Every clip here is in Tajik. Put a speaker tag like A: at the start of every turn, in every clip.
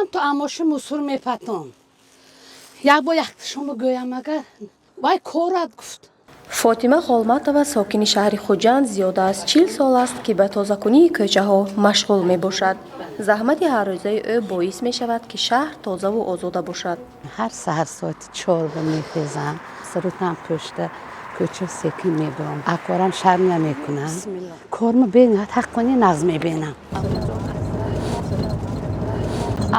A: Ҳам то амоши мусур мепатон. Як бор як шумо гӯям, агар вай корат гуфт.
B: Фотима Холматова, сокини шаҳри Хуҷанд, зиёда аз 40 сол аст, ки ба тозакунии кӯчаҳо машғул мебошад. Заҳмати ҳаррӯзаи ӯ боис мешавад, ки шаҳр тозаву озода бошад.
A: Ҳар саҳар соати 4 ба мехезам, сарутам пӯшта, кӯча секин мебурам. Акорам шарм намекунам. Корма бениҳоят ҳаққони нағз мебинам.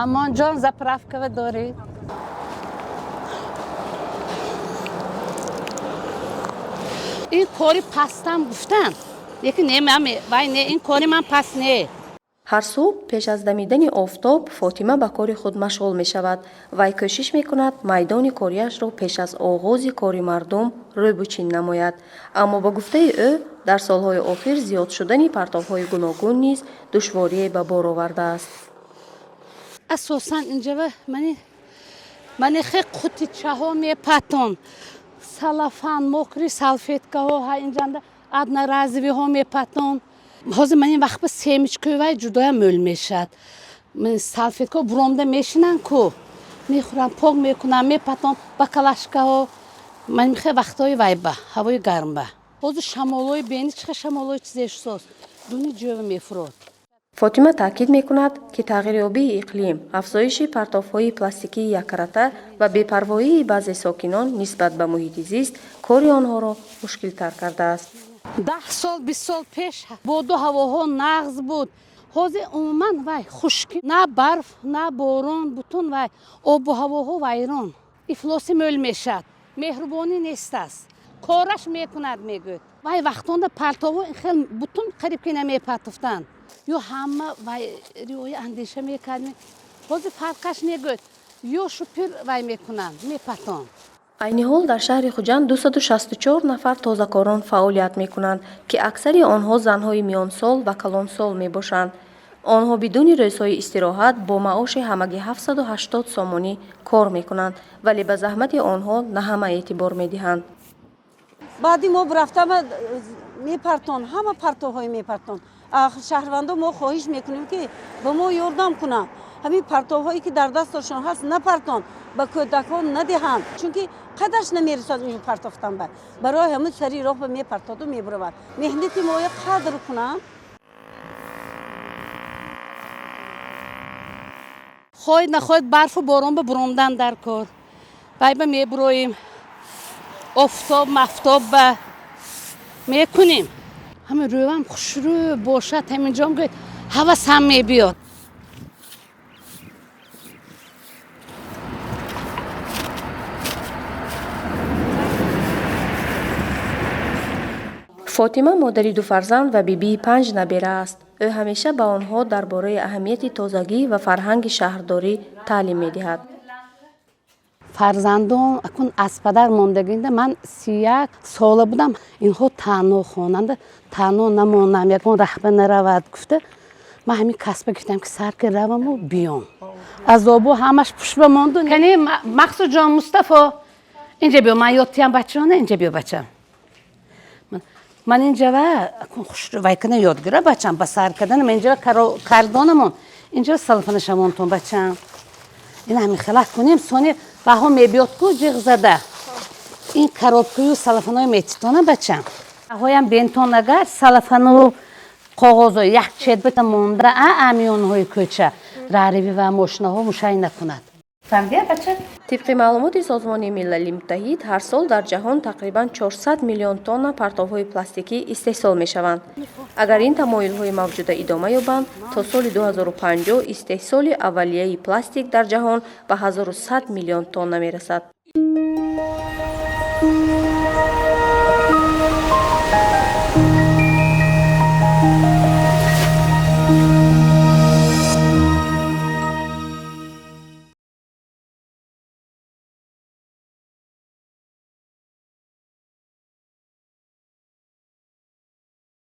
A: Амонҷон, заправкава дорӣ? Ин кори пастам гуфтан, лекин не, вай не, ин кори ман паст не.
B: Ҳар субҳ пеш аз дамидани офтоб Фотима ба кори худ машғул мешавад. Вай кӯшиш мекунад, майдони кориашро пеш аз оғози кори мардум рӯбучин намояд. Аммо ба гуфтаи ӯ, дар солҳои охир зиёд шудани партовҳои гуногун низ душворие ба бор овардааст.
A: Асосан инҷава мани хе қутичаҳо мепатон, салафан, мокри салфеткаҳо, ҳа, инҷанда одноразовыйҳо мепатон. Ҳозир ман ин вақт ба семечкаи вай ҷудоям мӯл мешавад. Салфеткаҳо буромда мешинанд ку, мехӯрам, пок мекунам, мепатон бакалашкаҳо. Ман михе вақтҳои вай ба ҳавои гарм ба ҳозир шамолҳои бени чихе шамолҳои чизе шусоз дуни ҷӯва мефурод.
B: Фотима таъкид мекунад, ки тағйирёбии иқлим, афзоиши партовҳои пластикии яккарата ва бепарвоии баъзе сокинон нисбат ба муҳити зист кори онҳоро мушкилтар кардааст.
A: 10 сол, 20 сол пеш боду ҳавоҳо нағз буд. Ҳозир умуман вай хушкӣ, на барф, на борон, бутун вай обу ҳавоҳо вайрон, ифлоси мӯл мешавад. Меҳрубонӣ нест аст, кораш мекунад, мегӯяд. Вай вақтонда партовҳо хел бутун қариб ки намепартофтанд ё ҳама вай риоя андеша мекардем. Ҳозир фарқаш негӯяд, ё шупир вай мекунанд, мепатон.
B: Айни ҳол дар шаҳри Хуҷанд 264 нафар тозакорон фаъолият мекунанд, ки аксари онҳо занҳои миёнсол ва калонсол мебошанд. Онҳо бидуни рӯзҳои истироҳат бо маоши ҳамагӣ 780 сомонӣ кор мекунанд, вале ба заҳмати онҳо на ҳама эътибор медиҳанд.
C: Баъди мо рафтама мепартон, ҳама партовҳое мепартон. Шаҳрвандо мо хоҳиш мекунем, ки ба мо ёрдам кунанд. Ҳамин партовҳое ки дар дасташон ҳаст, напартон, ба кӯдакҳо надиҳанд, чунки қадаш намерасад инҷо партофтан. Ба барои ҳамин сари роҳ ба мепартоду мебуравад. Меҳнати моя қадр кунанд.
A: Хоҳед нахоҳед, барфу борон ба буромдан дар кор вай ба мебуроем, офтоб мафтоб ба мекунем. Ҳамин рӯям хушрӯ бошад, ҳаминҷом гӯед, ҳавасам мебиёд.
B: Фотима модари ду фарзанд ва бибии панҷ набера аст. Ӯ ҳамеша ба онҳо дар бораи аҳамияти тозагӣ ва фарҳанги шаҳрдорӣ таълим медиҳад.
A: Фарзандон акун аз падар мондагинда, ман 31 сола будам. Инҳо танҳо хонанда, танҳо намонам, ягон раҳба наравад гуфта, ман ҳамин касба гирифтам, ки сар ки раваму биём. Азобу ҳамаш пушба монду. Кани, Мақсудҷон, Мустафо, инҷа биё, ман ёд тиям бачаона. Инҷа биё, бачам. Ман инҷава вай кана ёд гира, бачам, ба сар кардан. Ман инҷава кардонамон, инҷава салфанашамонтон, бачам. Ин ҳамин хелак кунем, сони ваҳо мебиёд ку ҷиғ зада. Ин коробкаю салафанои метитона, бачам. Ҳоям бентон, агар салафану коғозо як чет бита монда, а амёнҳои кӯча раҳрави ва мошинаҳо мушай накунад. Фаҳмидия, бача?
B: Тибқи маълумоти Созмони Милали Муттаҳид, ҳар сол дар ҷаҳон тақрибан 400 миллион тонна партовҳои пластикӣ истеҳсол мешаванд. Агар ин тамоюлҳои мавҷуда идома ёбанд, то соли 2050 истеҳсоли аввалияи пластик дар ҷаҳон ба 1100 миллион тонна мерасад.